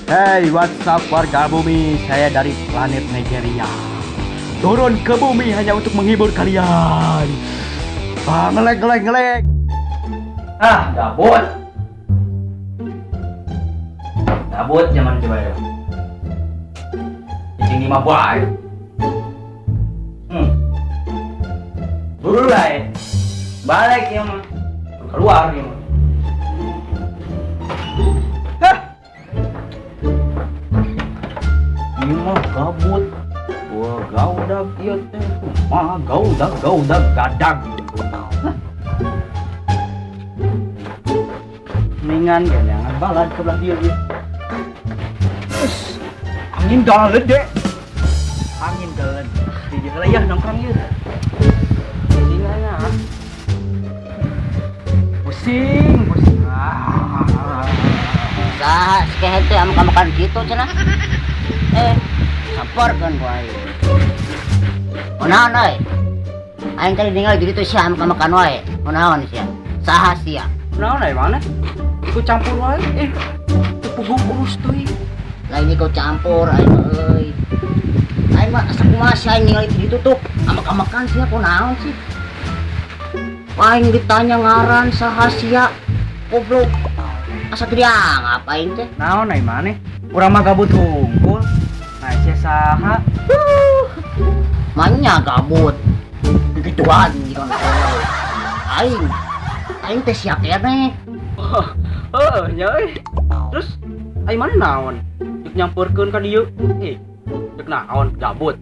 Hey, what's up, warga bumi? Saya dari planet Nigeria. Turun ke bumi hanya untuk menghibur kalian. Ah, ngelag, ngelag, ngelag. Ah, gabut. Gabut zaman coba ya. Cicing di mah bae. Buru lah ya. Balik ya mah. Keluar ya mah. Hah. Ini mah gabut. Wah, gaudag ieu teh. Mah gaudag gaudag gadag. Hah. Ningan jangan balad ke belah dia dia. Us, angin galed deh. Angin galed. Di dieu heula ya nongkrong ieu. Tinggalnya. Pusing, pusing. Ah. Saha si kehed teh amek-amekan kitu cenah? Eh, samperkeun ku aing. Kunaon euy? Aing tadi ningali di ditu sia amek-amekan wae. Kunaon sia? Saha sia? Naon aya mana? Ikut campur wae. Eh, teu puguh urus teuing. Lain ikut campur aing mah euy. Aing mah asa kumaha sia, aing ningali di ditu tuh amek-amekan sia, kunaon sih? Aing ditanya ngaran, saha sia? Goblok. Asa teu dianggap aing teh. Naon ai maneh? Urang mah gabut hungkul. Nah, sia saha? Manya gabut. Begituan jika aing. Aing teh sia keneh. Heeh, nya euy. Terus ai maneh naon? Dek nyamperkeun ka dieu. Eh, dek naon? Gabut.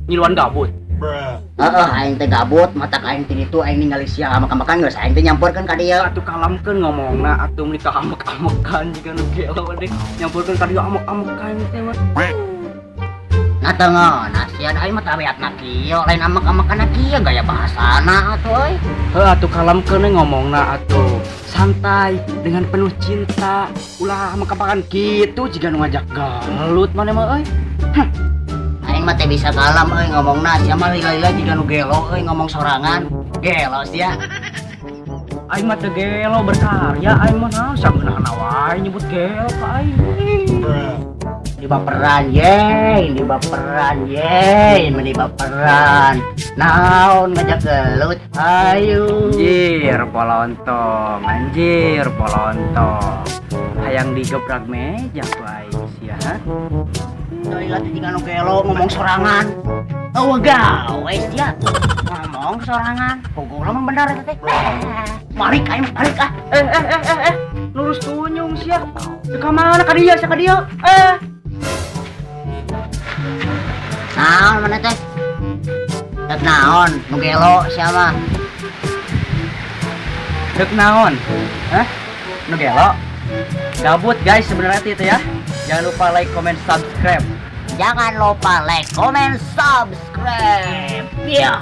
Ngiluan gabut. Heeh, aing teh gabut, matak aing ti ditu aing ningali sia amek-amekan, geus aing teh nyamperkeun ka dieu. Atuh kalamkeun ngomongna atuh, meuni ka amek-amekan jiga nu gelo deh. Nyamperkeun ka dieu amek-amekan teh mah. Nah, teu ngeunah sia, aing mah tabiatna kieu, lain amek-amekan kieu gaya bahasana atuh euy. Heuh, atuh kalamkeun we ngomongna atuh. Santai dengan penuh cinta. Ulah amek-amekan kitu jiga nu ngajak galut maneh mah euy. Aing mah teh bisa kalem euy ngomongna, sia mah lila-lila jiga nu gelo euy, ngomong sorangan. Gelo sia. Aing mah teu gelo, berkarya aing mah. Naon sageunahna wae nyebut gelo ka aing. Di baperan ye, di baperan ye, di baperan. Naon ngajak gelut? Ayo. Anjir polontong, anjir polontong. Hayang digebrak meja ku aing sia, ha? Lila teh jiga nu gelo ngomong sorangan. Oh, gawe sia. Ngomong sorangan. Pokoknya mah bener eta teh. Balik aing, balik ah. Eh eh eh eh eh, lurus tunyung sia. Ka mana ka dieu sia, ka dieu? Eh. Naon mana teh? Dek naon nu gelo sia mah? Dek naon? Hah? Nu gelo? Gabut guys sebenarnya itu ya. Jangan lupa like, comment, subscribe. Jangan lupa like, comment, subscribe. Ya.